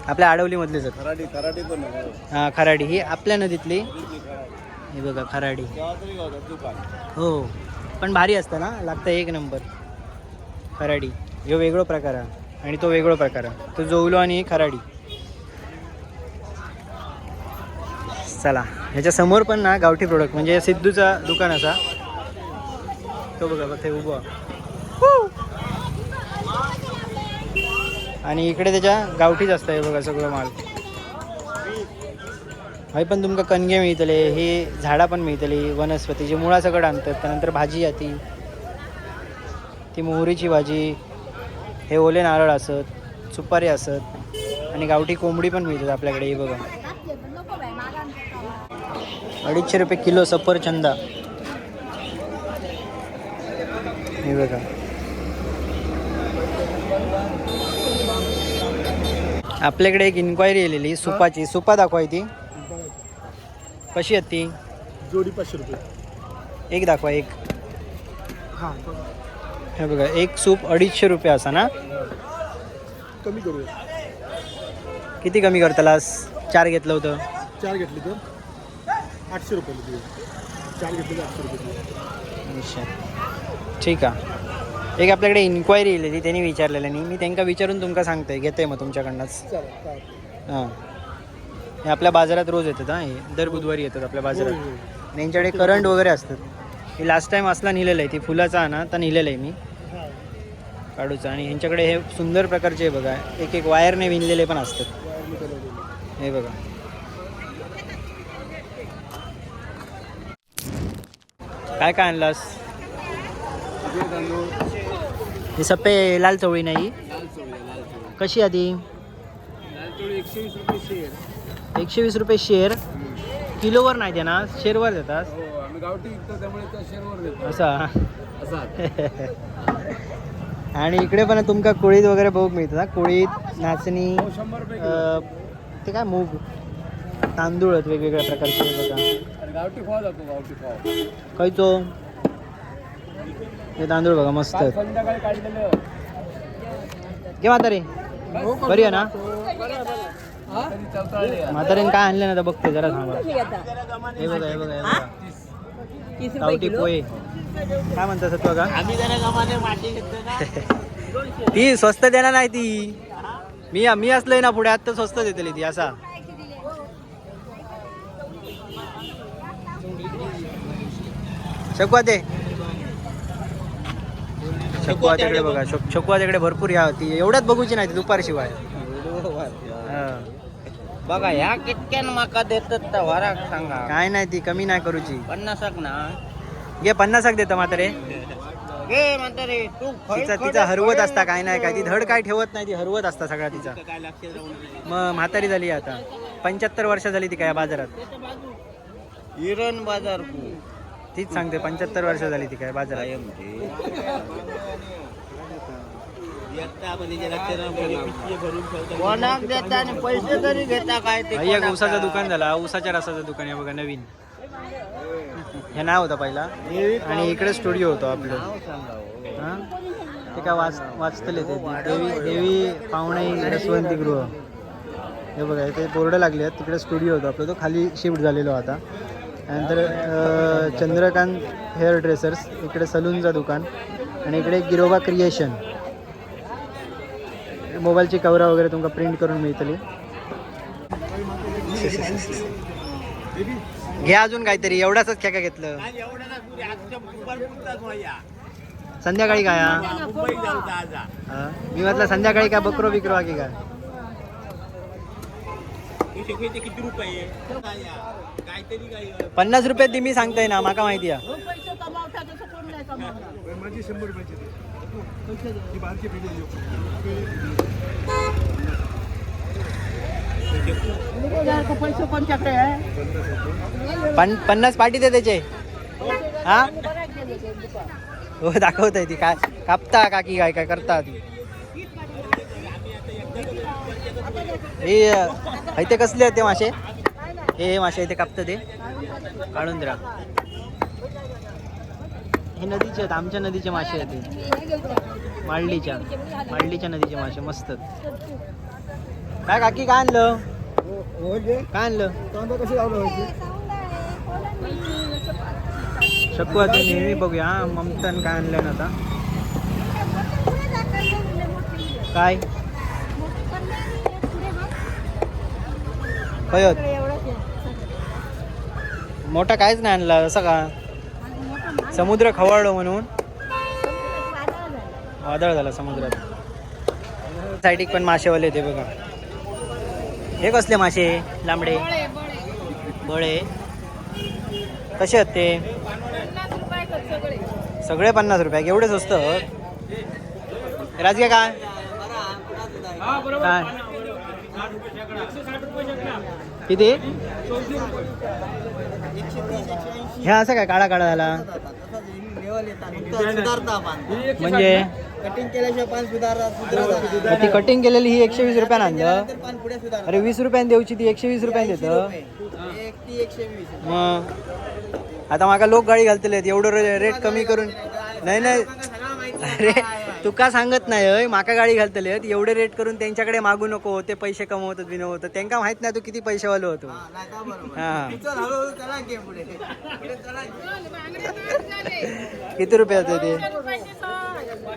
आपल्या आडवलीमधले सर.
खराडी, खराडी पण आहे.
हां खराडी ही आपल्या नदीतली. हे बघा खराडी.
केव्हा तरी गावतात दुकान.
हो पण भारी असतं ना, लागतं एक नंबर खराडी. ह्यो वेगळो प्रकार आहे आणि तो वेगळो प्रकार आहे, तो जोवलो आणि खराडी. चला ह्याच्या समोर पण ना गावठी प्रोडक्ट म्हणजे सिद्धूचा दुकान असा, तो बघा बघ ते उभं. आणि इकडे त्याच्या गावठीच असतं हे बघा सगळं माल. हय पण तुमका कणगे मिळतले, हे झाडा पण मिळतली, वनस्पती जी मुळासकट आणतात. त्यानंतर भाजी येते ती मोहरीची भाजी, हे ओले नारळ असत, सुपारी असत आणि गावठी कोंबडी पण मिळतात आपल्याकडे. हे बघा 250 रुपये किलो सफरचंदा. हे बघा आपल्याकडे एक इन्क्वायरी आलेली सुपाची. सुपा दाखवाय ती कशी आहेत ती?
जोडी 500 रुपये.
एक दाखवा एक.
हां.
हे बघा एक सूप 250 रुपये असा ना.
कमी करूया.
किती कमी करतालास? 4 घेतलं होतं.
4 घेतली तर 800 रुपये देऊ. 4 घेतले तर 800 रुपये देऊ.
अच्छा ठीक आहे. एक आपल्याकडे इन्क्वायरी येलेली, त्यांनी विचारलेलं नाही, मी त्यांना विचारून तुमका सांगतोय, घेतोय मग तुमच्याकडनंच.
चला काय.
हां हे आपल्या बाजारात रोज येतात. हां हे दर बुधवारी येतात आपल्या बाजारात. आणि यांच्याकडे करंट वगैरे असतात. हे लास्ट टाईम असला नेलेलं आहे, ती फुलाचा ना तर नेलेलं आहे मी काढूचा. आणि ह्यांच्याकडे हे सुंदर प्रकारचे बघा एक एक वायरने विणलेले पण असतात. हे बघा काय काय आणलास? हे सप्पे लाल चवळी नाही, कशी आहे ती?
लाल चवळी 120 रुपये शेर.
120 रुपये शेर. किलोवर नाही देणार, शेरवर देतात?
हो, आम्ही गावठी विकतो त्यामुळे त्या शेरवर देतो.
असा. आणि इकडे पण तुमका कुळीत वगैरे बघूक मिळतात हा. कुळीत, नाचणी, ते काय मूग, तांदूळ आहेत वेगवेगळ्या प्रकारचे बघा.
गावठी खावा जातो, गावठी खावा.
खयचो हे तांदूळ बघा, मस्त आहेत.
संध्याकाळी काढलेलं.
घे म्हातारे, बरी आहे ना? म्हातारेन काय आणलं ना तर बघते जरा, थांबा. हे बघा, हे बघा, हे बघा, गावठी पोहे. काय म्हणता सत्वा का?
आम्ही जरा गमाने माती घेतो ना.
ती स्वस्त देणार नाही ती. मी मी असलोय ना पुढे आता स्वस्त देतली ती असा. शकवा ते शकवा तिकडे बघा. शकवा तिकडे भरपूर ह्या होती. एवढ्यात बघूची नाही ती दुपारशिवाय. हा.
बघा ह्या कितक्यान माका देतात तर वराक सांगा.
काय नाही, ती कमी नाही करूची.
50 ना.
घे, 50 देतो म्हातारे.
घे म्हातारे तू.
तिचा तिचा हरवत असता काय नाही काय, ती धड काय ठेवत नाही, ती हरवत असता सगळा तिचा.
काय लक्ष
मग म्हातारी झाली आता, 75 वर्ष झाली ती काय बाजारात.
इरण बाजार.
तीच सांगते, 75 वर्ष झाली ती काय बाजारात.
कोणाक देता आणि पैसे तरी घेता काय ते?
भाई, एक ऊसाचं दुकान झाला, ऊसाच्या रसाचं दुकान आहे बघा नवीन. हे नाव होतं पहिला आणि इकडे स्टुडिओ होतो आपलं. हा? ते काय वाचतले ते देवी देवी पाहुणे रसवंती गृह. हे बघा, इथे बोर्ड लागले आहेत. तिकडे स्टुडिओ होतो आपलं, तो खाली शिफ्ट झालेलो आता. त्यानंतर चंद्रकांत हेअर ड्रेसर्स, इकडे सलूनचं दुकान आणि इकडे गिरोबा क्रिएशन. मोबाईलची कवरा वगैरे तुमका प्रिंट करून मिळतली. घ्या अजून काहीतरी, एवढाच खेका घेतलं. संध्याकाळी काय हा? हा? मी म्हटलं संध्याकाळी काय बकरो बिकरो आहे की काय.
किती रुपये काहीतरी काही?
50 रुपये दी, मी सांगताय ना, माका माहिती आहे.
माझी 100 रुपयाची ती बारकी पेटी.
पैसे कोणच्याकडे आहे?
50 पाटी दे त्याचे. हा हो, दाखवत आहे ती काय कापता काकी, काय काय करता ती. हे इथे कसले आहेत ते मासे? हे हे मासे इथे कापतं ते काढून द्या. हे नदीचे आहेत, आमच्या नदीचे मासे आहेत ते. मांडलीच्या मांडलीच्या नदीचे मासे मस्त आहेत. काय काकी, काय आणलं? काय आणलं?
कांदा कसे लावले होते?
शकू आता नेहमी बघूया. हा, ममतान काय आणलं ना आता काय खयत मोठा काहीच नाही आणला असं का? समुद्र खवळलो म्हणून वादळ झाला समुद्रात. साईडिक पण मासेवाले ते बघा. हे कसले मासे लांबडे बळे कसे आहेत ते? सगळे 50 रुपये. एवढे स्वस्त राजगे काय काय किती ह्या असं काय काळा काळा झाला? म्हणजे
कटिंग केल्याशिवाय पान सुधारत.
मग ती कटिंग केलेली ही 120 रुपयानं आणलं.
पान पुढे सुधार.
अरे, 20 रुपयाने द्यायची ती 120 रुपयाने देतं.
एक ती 120.
मग आता माका लोक गाडी घालतले एवढं रेट कमी करून. नाही नाही, अरे तुका सांगत नाही हय, माका गाडी घालतले एवढे रेट करून. त्यांच्याकडे मागू नको, ते पैसे कमवतात बिनवतात, त्यांना माहित नाही तू किती पैसेवालो होतो. हा.
चला पुढे पुढे चला.
किती रुपये होते ते?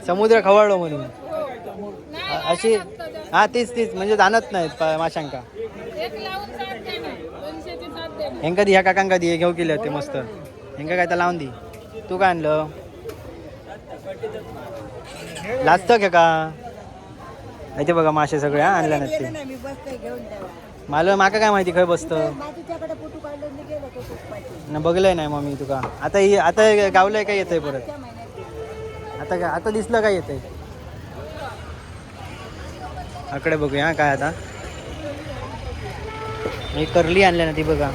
समुद्र खवळलो म्हणून अशी. हा, तीच तीच म्हणजे जाणत नाहीत माशांका. हेंका दी, ह्या काकांका दी, घेऊ केले ते मस्त. हेंका काय तर लावून दी. तू काय आणलं? लाजतं का का? इथे बघा मासे सगळे. हा, आणले नाहीत ते.
मी बसते घेऊन तेव्हा.
मला माका काय माहिती खंय बसतं.
बाजूच्याकडे फोटो काढलं मी, गेलो तो पुष्पाची.
न बघलंय नाही मग मी तुका. आता आता गावलंय काय येतंय परत?
त्या महिन्यात गेलो.
आता काय आता दिसलं काय येतंय? आकडे बघूया हा काय आता. मी करली आणल्या ना ती बघा.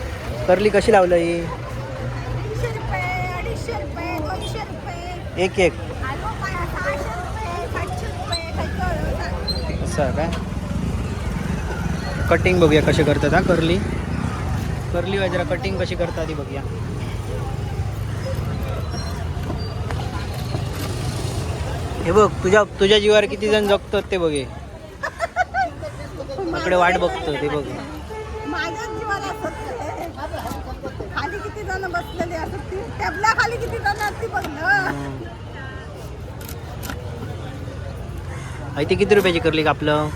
करली कशी लावलं ही?
300 रुपये, 250 रुपये, 200 रुपये.
एक एक असं आहे काय? कटिंग बघूया कसे करतात. हा करली, करली बाजरा कटिंग कशी करतात ती बघूया. हे बघ, तुझ्या तुझ्या जीवावर किती जण जगतात ते बघे. इकडे वाट बघतो ते बघ.
माझ्याच जीवाला असत खाली किती जण बसलेले असत, ती टॅबला खाली किती जण आहेत ती बघ ना.
आई, ती किती रुपयाची करली कापलं?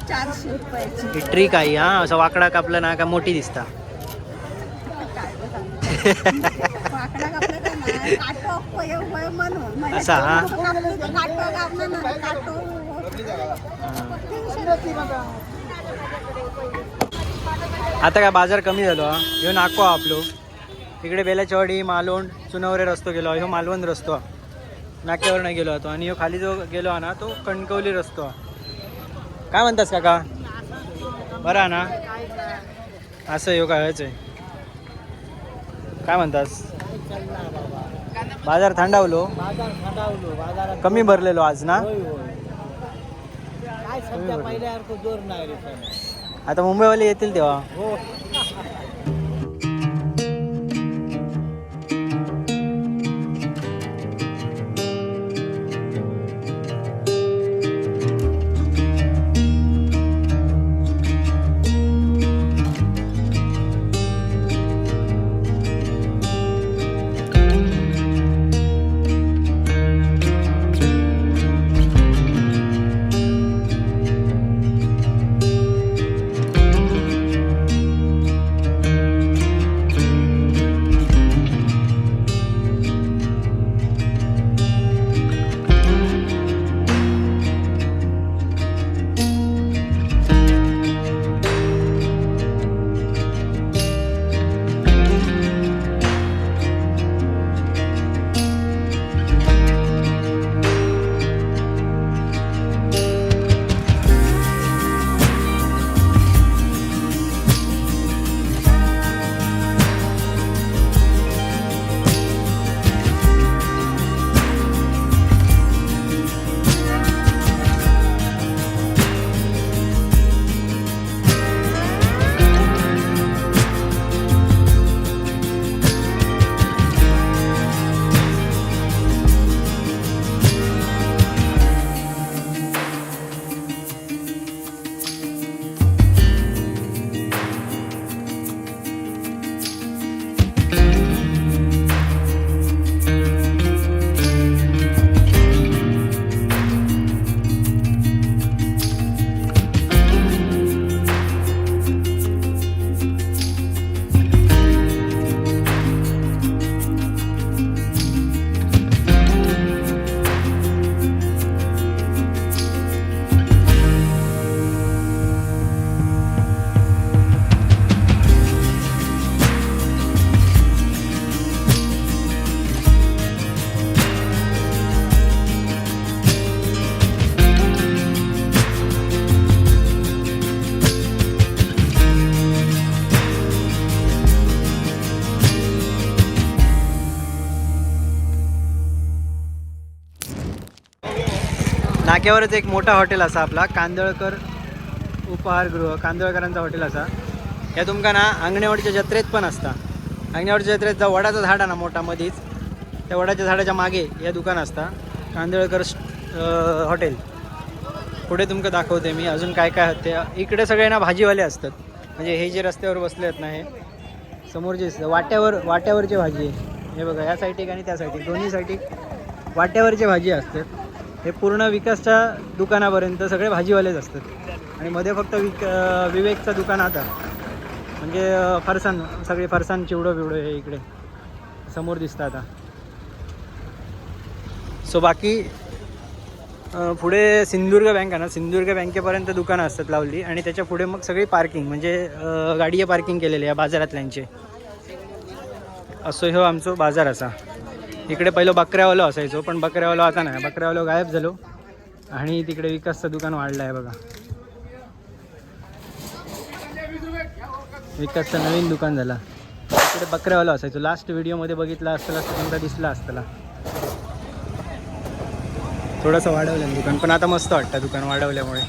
400 रुपयाची.
ही ट्रिक आहे हा, असं वाकडा कापलं ना का मोठी दिसता.
काय गं सांगू? वाकडा कापलं का नाही, काटो होय होय म्हणून म्हणजे
असा, हा.
कापलं तर काटो कापलं ना काटो. 300 रुपये.
आता काय बाजार कमी झालो हा. ह्यो नाको हा आपलो. इकडे बेलाचवाडी, मालवण, चुनवरे रस्तो गेलो, ह्यो मालवण रस्तो हा. नाक्यावर नाही गेलो तो. आणि ह्यो खाली जो गेलो हा ना तो कणकवली रस्तो हा. काय म्हणतास काका, बरं आहे ना? असं ह्यो काय व्हायचंय? काय म्हणतास, बाजार थंडावलो?
बाजार थंडावलो, बाजारात
कमी भरलेलो आज ना?
होय होय. काय सध्या पहिल्यासारखं जोर नाही रे त्याला.
आता मुंबईवाले येतील तेव्हा.
हो.
नाक्यावरच एक मोठा हॉटेल असा आपला, कांदळकर उपहारगृह, कांदळकरांचा हॉटेल असा. या तुमका ना अंगणेवाडीच्या जत्रेत पण असता. अंगणेवाडीच्या जत्रेत जो वडाचं झाड आहे ना मोठा मधीच, त्या वडाच्या झाडाच्या मागे या दुकान असता, कांदळकर हॉटेल. पुढे तुमका दाखवते मी अजून काय काय होते. इकडे सगळे ना भाजीवाले असतात, म्हणजे हे जे रस्त्यावर बसले आहेत ना, हे समोर जे वाट्यावर, वाट्यावरची भाजी आहे हे बघा, या साईड एक आणि त्या साईड एक, दोन्ही साईड वाट्यावरची भाजी असतात. हे पूर्ण विकासच्या दुकानापर्यंत सगळे भाजीवालेच असतात आणि मध्ये फक्त विवेकचं दुकान आता, म्हणजे फरसाण, सगळे फरसाण चिवडं बिवडं हे इकडे समोर दिसतं आता. सो बाकी पुढे सिंधुदुर्ग बँक आहे ना, सिंधुदुर्ग बँकेपर्यंत दुकानं असतात लावली आणि त्याच्या पुढे मग सगळी पार्किंग, म्हणजे गाडी पार्किंग केलेली आहे बाजारातल्यांचे. असो ह्यो आमचो बाजार असा. इकडे पहिलं बकऱ्यावालो असायचो, पण बकऱ्यावालो आता नाही, बकऱ्यावालो गायब झालो आणि तिकडे विकासचं दुकान वाढलं आहे बघा. विकासचं नवीन दुकान झालं. इकडे बकऱ्यावालो असायचो, लास्ट व्हिडिओमध्ये बघितला असताना तुमचा दिसला असताना. थोडंसं वाढवलं दुकान, पण आता मस्त वाटतं दुकान वाढवल्यामुळे.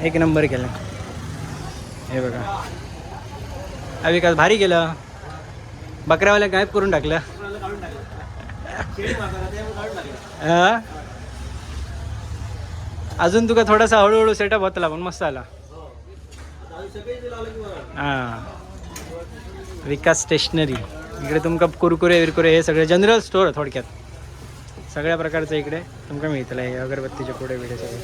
एक नंबर केलं. हे बघा, हा विकास भारी केलं. बकऱ्यावाल्या गायब करून टाकलं. हा? अजून तुका थोडासा हळूहळू सेटअप होतला, पण मस्त आला. हां, विकास स्टेशनरी. इकडे तुमका कुरकुरे विरकुरे हे सगळे जनरल स्टोअर, थोडक्यात सगळ्या प्रकारचं इकडे तुमका मिळतलं. हे अगरबत्तीचे पुढे बिडे सगळे.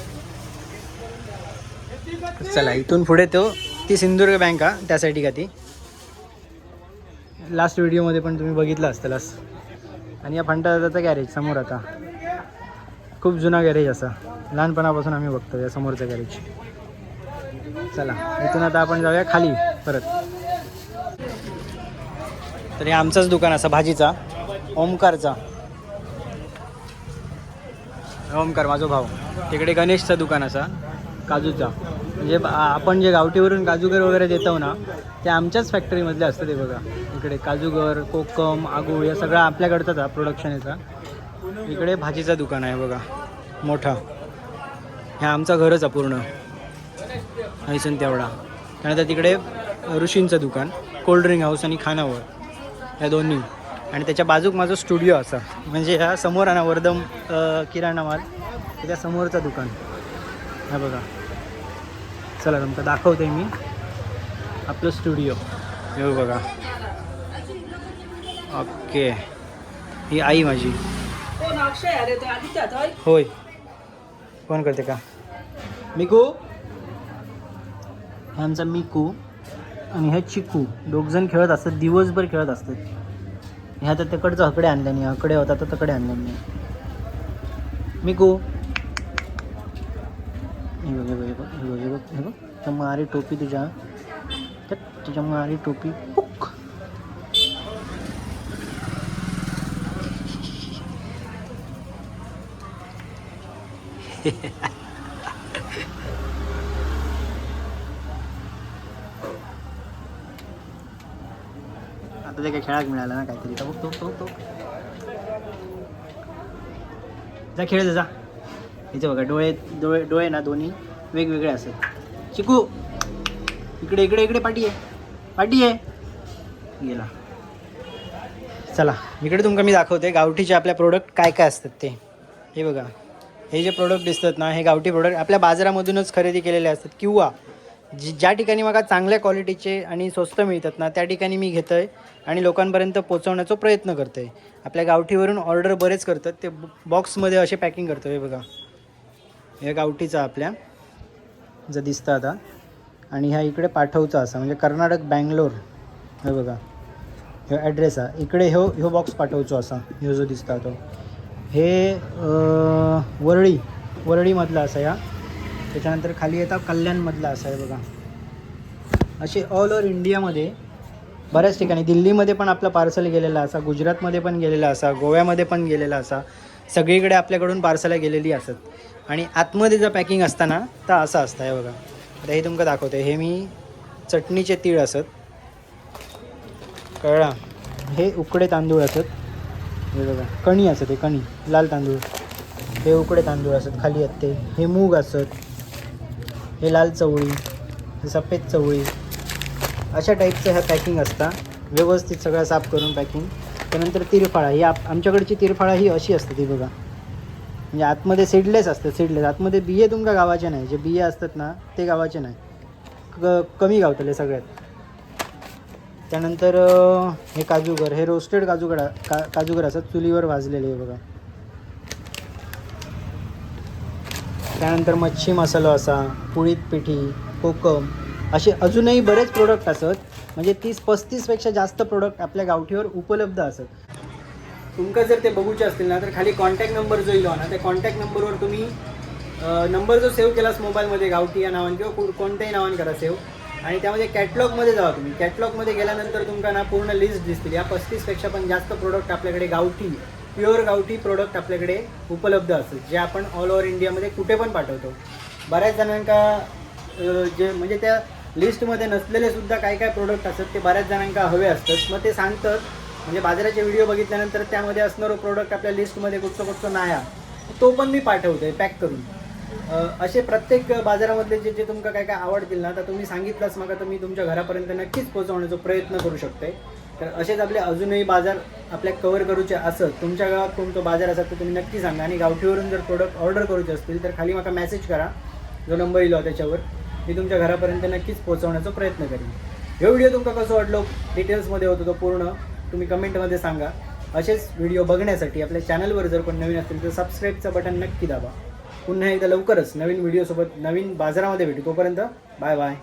चला, इथून पुढे तो ती सिंधुदुर्ग बँक हा, त्यासाठी का ती लास्ट व्हिडिओमध्ये पण तुम्ही बघितलं असतलंच. आणि या फंटादादाचा गॅरेज समोर, आता खूप जुना गॅरेज असा, लहानपणापासून आम्ही बघतो या समोरचं गॅरेज. चला, इथून आता आपण जाऊया खाली परत. तर हे आमचंच दुकान असा भाजीचा, ओमकारचा. ओमकार माझो भाऊ. तिकडे गणेशचं दुकान असा काजूचा. म्हणजे आपण जे गावठीवरून काजूगर वगैरे देतो ना, ते आमच्याच फॅक्टरीमधले असतं ते. बघा, इकडे काजूगर, कोकम, आगूळ या सगळं आपल्याकडचाच हा प्रोडक्शन याचा. इकडे भाजीचं दुकान आहे बघा मोठा. हे आमचं घरच आहे पूर्ण हैसन तेवढा. त्यानंतर तिकडे ऋषींचं दुकान, कोल्ड्रिंक हाऊस आणि खानावळ ह्या दोन्ही. आणि त्याच्या बाजूक माझं स्टुडिओ असा, म्हणजे ह्या समोर आहे ना वर्धम किराणा माल, त्याच्या समोरचं दुकान हा बघा. चला, तुमका दाखवते मी आपलं स्टुडिओ. हे बघा. ओके, ही आई माझी. होय, फोन करते का? मिकू, हे आमचा मिकू आणि हे चिकू दोघजण खेळत असतात, दिवसभर खेळत असतात. ह्या तर तिकडचं हकडे आणलं नाही, हकडे होता तर तकडे आणलं नाही. मिकू, हे बघ, हे बघ, हे बघ, हे बघ, हे बघ, हे बघ, तुझ्या मारी टोपी तुझ्या, तर तुझ्या मारी टोपी पुक. आता ते काय खेळाक मिळालं ना काहीतरी. तर बघ, तो तो तो जा, खेळ जा, जा. इथे बघा, डोळे डोळे डोळे ना दोन्ही वेगवेगळे असतात. चिकू, इकडे इकडे इकडे, पाठी आहे, पाठी आहे, गेला. चला, इकडे तुमका मी दाखवते गावठीचे आपल्या प्रोडक्ट काय काय असतात ते. हे बघा, हे जे प्रोडक्ट दिसतात ना, हे गावठी प्रोडक्ट आपल्या बाजारामधूनच खरेदी केलेले असतात, किंवा ज्या ठिकाणी मला चांगल्या क्वालिटीचे आणि स्वस्त मिळतात ना, त्या ठिकाणी मी घेतो आहे आणि लोकांपर्यंत पोचवण्याचा प्रयत्न करतो आहे. आपल्या गावठीवरून ऑर्डर बरेच करतात, ते बॉक्समध्ये असे पॅकिंग करतो. हे बघा, हे गावठीचा आपल्या जर दिसतं आता. आणि ह्या इकडे पाठवचा असा, म्हणजे कर्नाटक बँगलोर. हे बघा, ह्यो ॲड्रेस आहे. इकडे ह्यो ह्यो बॉक्स पाठवचो असा, ह्यो जो दिसता तो. हे वरळी, वरळीमधला असा या. त्याच्यानंतर खाली येतात कल्याणमधला असा आहे बघा. असे ऑल ओव्हर इंडियामध्ये बऱ्याच ठिकाणी, दिल्लीमध्ये पण आपलं पार्सल गेलेलं असा, गुजरातमध्ये पण गेलेला असा, गोव्यामध्ये पण गेलेला असा. सगळीकडे आपल्याकडून पार्सल गेलेली असत. आणि आतमध्ये जर पॅकिंग असताना तर असं असतं. हे बघा, आता हे तुमका दाखवते. हे मी चटणीचे तीळ असत, कळला? हे उकडे तांदूळ असत. हे बघा, कणी असत, हे कणी लाल तांदूळ. हे उकडे तांदूळ असत खाली आहेत ते. हे मूग असत. हे लाल चवळी, हे सफेद चवळी. अशा टाईपचं ह्या पॅकिंग असतं, व्यवस्थित सगळं साफ करून पॅकिंग. त्यानंतर तिरफाळा ही आमच्याकडची तिरफाळा ही अशी असते ती बघा. म्हणजे आतमध्ये सीडलेस असतं, सीडलेस. आतमध्ये बिये तुमका गावाचे नाही, जे बिये असतात ना ते गावाचे नाही, कमी गावतले सगळ्यात. त्यानंतर हे काजूगर, हे रोस्टेड काजूगर काजूगर असतात, चुलीवर भाजलेले, हे बघा. त्यानंतर मच्छी मसाला असा, पुळीत पिठी, कोकम, असे अजूनही बरेच प्रोडक्ट असत. म्हणजे 30-35पेक्षा जास्त प्रोडक्ट आपल्या गावठीवर उपलब्ध असत. तुमका जर ते बघूचे असतील ना, तर खाली कॉन्टॅक्ट नंबर जो इलो ना, त्या कॉन्टॅक्ट नंबरवर तुम्ही नंबर जो सेव्ह केलास मोबाईलमध्ये गावठी या नावाने किंवा कोणत्याही नावाने करा सेव्ह, आणि त्यामध्ये कॅटलॉगमध्ये जावा तुम्ही. कॅटलॉगमध्ये गेल्यानंतर तुमका ना पूर्ण लिस्ट दिसतील. या 35पेक्षा पण जास्त प्रोडक्ट आपल्याकडे गावठी, प्युअर गावठी प्रोडक्ट आपल्याकडे उपलब्ध असतील, जे आपण ऑल ओव्हर इंडियामध्ये कुठे पण पाठवतो. बऱ्याच जणांका जे म्हणजे त्या लिस्टमध्ये नसलेले सुद्धा काय काय प्रोडक्ट असतात ते बऱ्याच जणांका हवे असतात. मग ते सांगतात, म्हणजे बाजाराचे व्हिडिओ बघितल्यानंतर त्यामध्ये असणारं प्रोडक्ट आपल्या लिस्टमध्ये कुठचं कुठचं नाही आहे. तो पण मी पाठवतोय पॅक करून. असे प्रत्येक बाजारामधले जे जे तुमका काय काय आवडतील ना, तर तुम्ही सांगितलंच माका तर मी तुमच्या घरापर्यंत नक्कीच पोहोचवण्याचा प्रयत्न करू शकते. तर असेच आपले अजूनही बाजार आपल्या कवर करूचे असत, तुमच्या गावात कोणतो बाजार असत तर तुम्ही नक्की सांगा. आणि गावठीवरून जर प्रोडक्ट ऑर्डर करूचे असतील तर खाली माका मेसेज करा, जो नंबर इलो त्याच्यावर मी तुमच्या घरापर्यंत नक्कीच पोहोचवण्याचा प्रयत्न करेन. हे व्हिडिओ तुमका कसं वाटलो, डिटेल्समध्ये होतो तो पूर्ण तुम्ही कमेंटमध्ये सांगा. असेच व्हिडिओ बघण्यासाठी आपल्या चॅनलवर जर कोण नवीन असतील तर सबस्क्राईबचं बटन नक्की दाबा. पुन्हा एकदा लवकरच नवीन व्हिडिओसोबत नवीन बाजारामध्ये भेटू. तोपर्यंत बाय बाय.